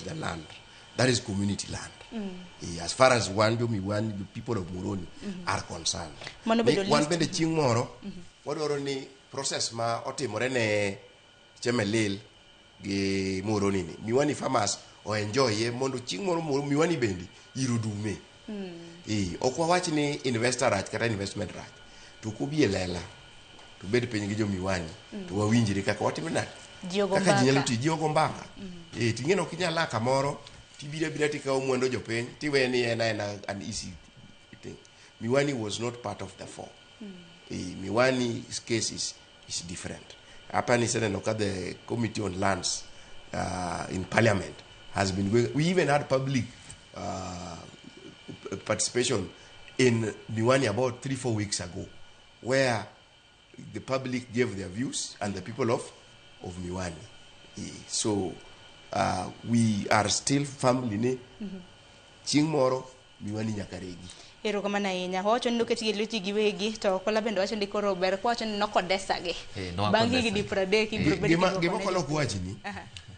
The land that is community land. As far as wan jo Miwani, the people of Muhoroni are concerned, Mano Ni bedo wan list. Bende chieng' moro wadwaro ni process ma otimore ne Chemelil gi Muhoroni ni Miwani farmers o enjoy ye mondo chieng' moro Miwani bende iro dume. Ok wawach ni investor rach kata investment rach, to kobi e lela to bed piny gi jo Miwani to wawinjre kaka watimo nade Ji ogo kaka ji nyalo mbaka. tiyo, ji ogo mbaka. Ting'e ni ok inyal a kamoro tibiro abira tikawo mwandu jopiny tiwe ni en aena an easy thing. Miwani was not part of the four. Miwani case is different. Hapa ni seneno ka the committee on lands in parliament has been going. We even had public participation in Miwani about 3-4 weeks ago, where the public gave their views and the people of Miwani. So we are still firmly ni chieng' moro Miwani nyaka regi. Erokamano ahinya. Wawacho ni noketgi e lwetgi giwegi, to Kola bende wacho ni koro ber kwawacho ni nokodesagi. Nowakodesa. Bang' higni 30 ibiro bedo Gima gi gima duoko ne Kola ok wachni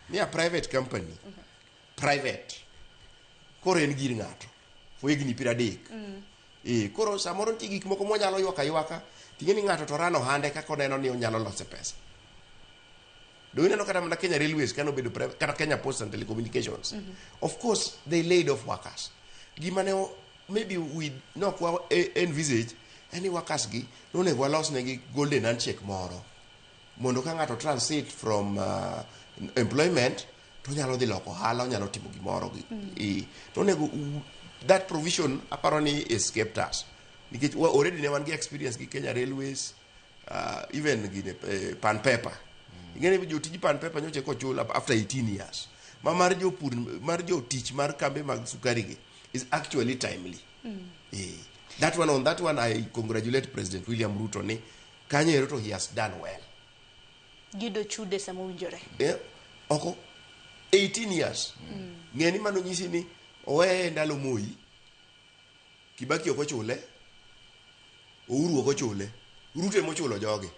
ni a private company, private koro en gir ng'ato for higni 30. Koro samoro nitie gik moko mwanyalo ywak aywaka, ting'e ni ng'ato to rano ohande kaka oneno ni onyalo lose pesa. Do ineno kata mana Kenya Railways kane obedo private, kata Kenya Post and Telecommunications, of course they laid off workers. Gima ne maybe we nok wa envisage en ni workers gi nonego walos negi golden handshake moro mondo ka ng'ato transit from employment to onyalo dhi loko ohala, onyalo timo gimoro gi. To onego that provision aparo ni escaped us nikech already ne wan gi experience gi Kenya Railways, even gine Pan Paper. Ing'e ni jotij Pan Paper nyocha kochul after 18 years. Ma mar jopur, mar jotich mar kambe mag sukari gi is actually timely. That one, on that one I congratulate President William Ruto ni kanyo ero to he has done well. Giyudo chude sama owinjore. Oko 18 years. Ng'e ni mano nyisi ni oweye ndalo Moi, Kibaki ok ochule, Uhuru ok ochule, Ruto emochulo jogi.